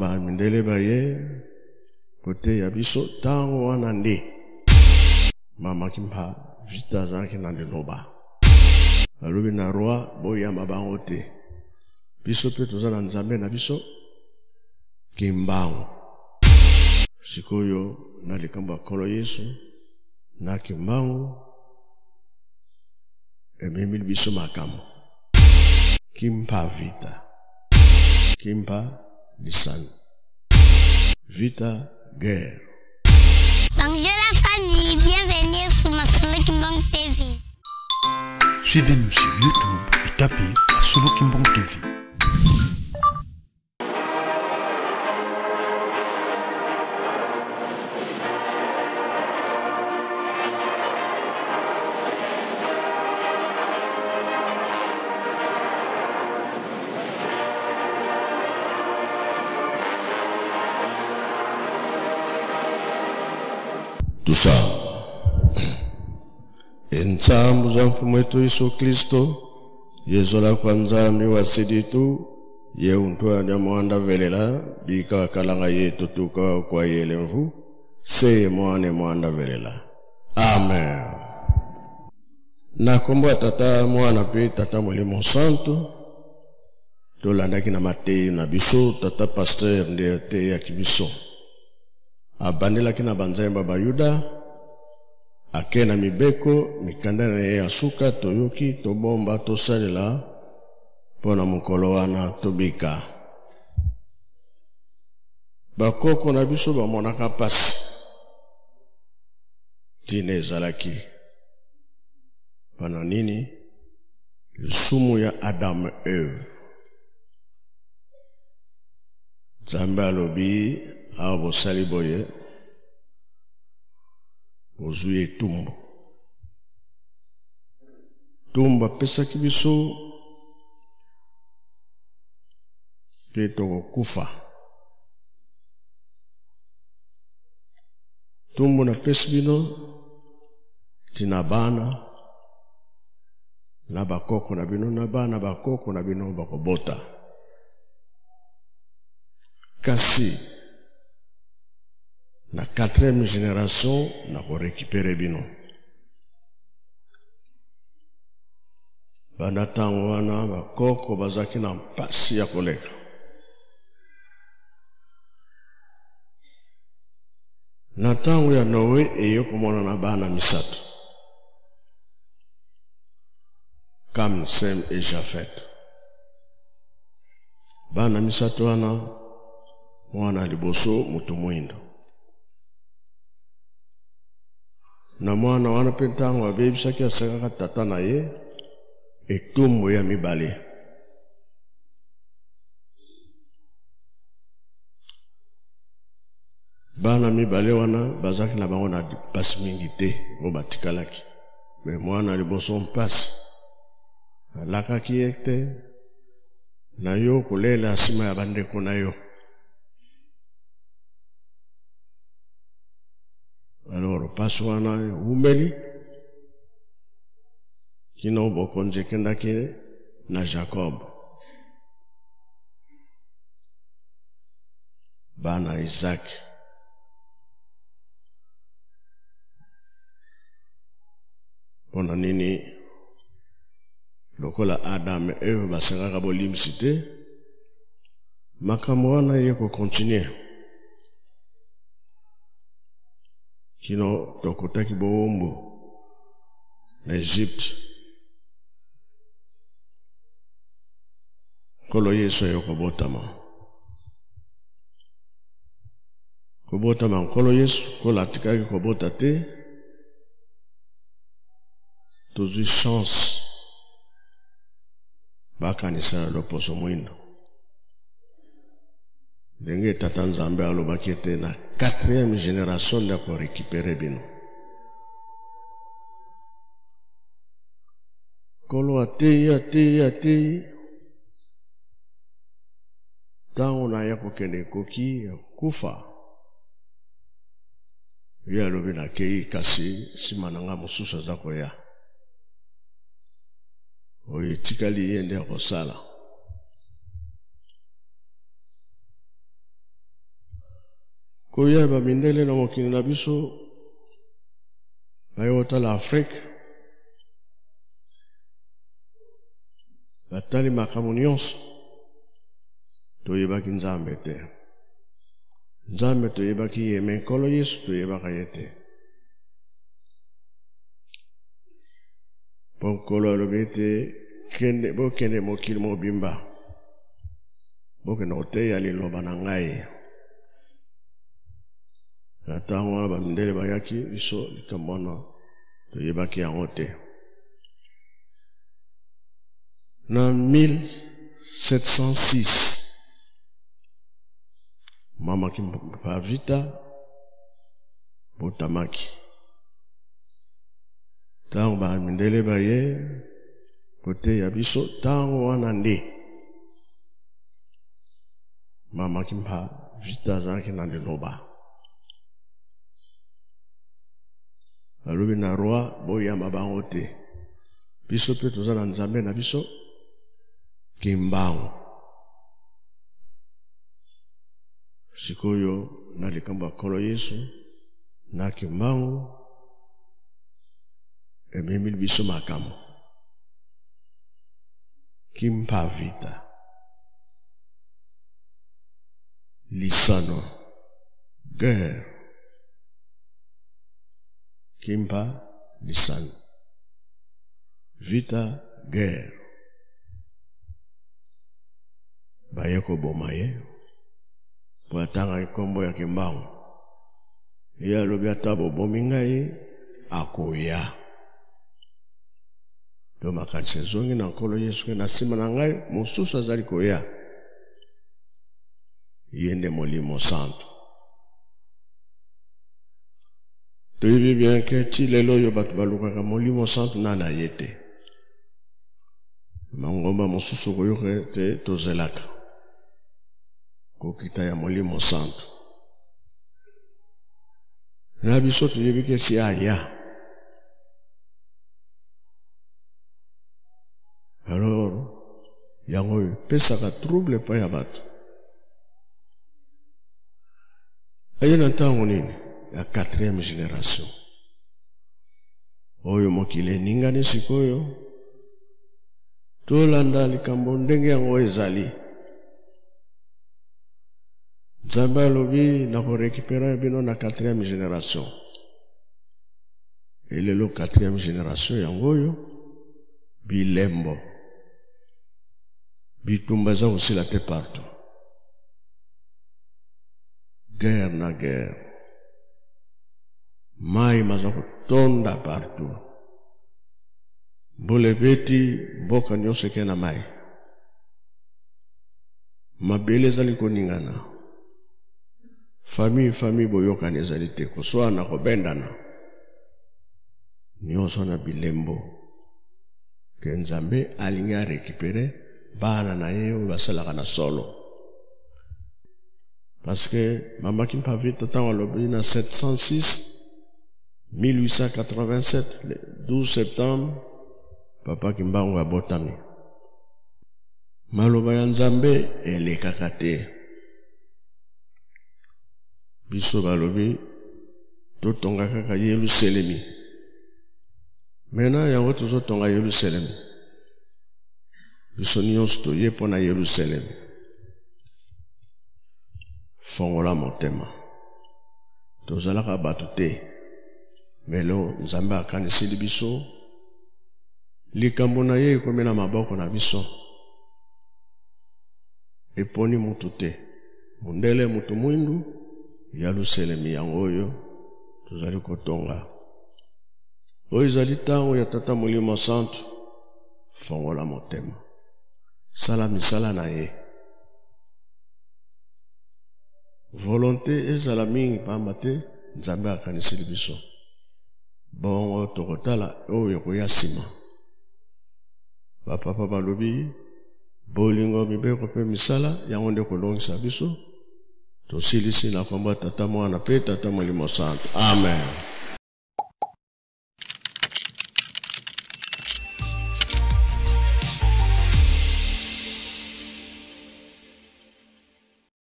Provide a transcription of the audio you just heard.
Bamindele baye koteya biso, ntango wana nde mama Kimpa Vita azalaki na liloba. Alobi na roi, boyamba bango te, biso mpe toza na Nzambe na biso Kimbangu. Sikoyo na likambo ya Nkolo Yesu na Kimbangu ememi biso makambo. Kimpa Vita, Kimpa lisano, Vita guerre. Bonjour la famille, bienvenue sur Masolo Kimbangu TV. Suivez-nous sur YouTube et tapez Masolo Kimbangu TV. Tout ça. Entsambu za mfumu wetu Yesu Kristo, yezola kwa Nzambi wa siditu, ye untu ya mwanda velela, bika kalanga yetu tuka kwa yele mvu, se mwane mwanda velela. Amen. Na kombo ya Tata Mwana pe Tata Molimo Santo, tolandaki na mateyi na biso, Tata Pasteur nde ateyaki biso. Abandelaki na banzemba ba Yuda, ake na mibeko, mikanda na ye ya suka, toyoki, tobomba, tosalela mpo na mokolo wana tobika. Bakoko na biso bamonaka pasi, ntina ezalaki mpona nini? Lisumu ya Adam Eve. Nzambe alobi awa bosali boye, bozwi etumbu. Tumbu apesaki biso mpe tokokufa. Tumbu napesi bino tina bana na bakoko na bino na bana bakoko na bino bakobota. Kasi na 4e génération nakorécupérer bino. Banda ntango wana bakoko bazalaki na mpasi ya koleka. Na ntango ya Noe eye komona na bana misato, Kam, Sem et Jafet. Bana misato wana, mwana liboso moto mwindo. Na mwana wana mpe ntango abebisaki asekaka tata na ye etumbu ya mibale. Bana mibale wana bazalaki na bango na mpasi mingi te oyo batikalaki. Me mwana liboso mpasi alakaki ye te na yo kolela nsima ya bandeko na yo. Alors mpasi wana ewumeli kino bokonzi ekendaki na Jacob. Bana Isaac. Mpona nini lokola Adam et Eve basengaka bolimbisi te, makambo wana ye kokontinue kino tokotaki bowumbu na Egypte. Nkolo Yesu aye kobotama. Kobotama Nkolo Yesu, Nkolo atikaki kobota te, tozwi chance bakanisa na loposo mwindo. Ndenge Tata Nzambe alobaki ete na 4e génération nde akorécupérer bino. Nkolo ateyi, ateyi, ateyi. Ntango na ye kokende ekoki kufa, ye alobi nakei, kasi nsima na nga mosusu aza koya. Oyo etikali ye nde akosala. Koya ba mindele na mokili na biso baye kotala Afrique batali makambo nyonso toyebaki Nzambe te. Nzambe toyebaki ye me Nkolo Yesu toyebaka ye te. Mpo Nkolo alobi ete kende bokende mokili mobimba bokende koteya liloba na ngai. Na ntango wana bamindele bayaki biso likambo wana toyebaki yango te. Na 1706 mama Kimpavita botamaki ntango bamindele baye koteya biso ntango wana nde mama Kimpa Vita azalaki na liloba alobi na roi boyamba bango te biso mpe toza na nzambe na biso Kimbangu sikoyo na likambo ya Nkolo Yesu na Kimbangu ememeli biso makambo Kimpa Vita lisano guerre Kimpa lisano Vita guerre baye koboma ye mpo atangaki nkombo ya Kimbangu ye alobi ata bobomi ngai akoya to makanisi ezongi na Nkolo Yesu ke na nsima na ngai mosusu azali koya ye nde Molimo Santu. Toyebi bien ke ti lelo oyo bato balukaka Molimo Santu nani aye te. Mangomba mosusu okoyoka ete tozelaka kokita ya Molimo Santu. Na biso toyebi ke si aya. Alors yango oyo epesaka trouble epai ya bato. Aye na ntango nini ya quatrième génération oyo mokili eningani sikoyo, tolanda likambo ndenge yango ezali. Nzambe alobi nakorekipere bino na quatrième génération. Elelo quatrième génération yango oyo bilembo bitumba eza kosila te partout, guerre na guerre, mai maza kotonda partout, mbula ebeti mboka nyonso eke na mai, mabele ezali koningana, famille famille boyokani ezali te, koswana kobendana, nyonso na bilembo ke Nzambe alingi a récupérer bana na ye oyo basalaka na solo. Parce que mama Kimpa Vita ntango alobi na 706 1887 le 12 septembre papa Kimbangu abotami, maloba ya Nzambe elekaka te. Biso balobi totonga kaka Yelusalemi. Maintenant yango tozotonga Yelusalemi. Biso nyonso toye mpo na Yelusalemi. Fongola motema. Tozalaka bato te. Melo Nzambe akaniseli biso likambo na ye ekomi na maboko na biso. Eponi mutu te. Mundele mutu mwindu Yelusalemi yango oyo tozali kotonga. Oyo ezali ntango ya Tata Molimo Santu. Fongola motema. Sala misala na ye. Volonté ezala mingi pamba te Nzambe akaniseli biso. Bongo tokotala oyo ekoya nsima. Bapapa balobi bolingo mibeko mpe misala yango nde kolongisa biso. Tosilisi na kombo ya Tata Mwana mpe Tata Molimo Santu. Amen.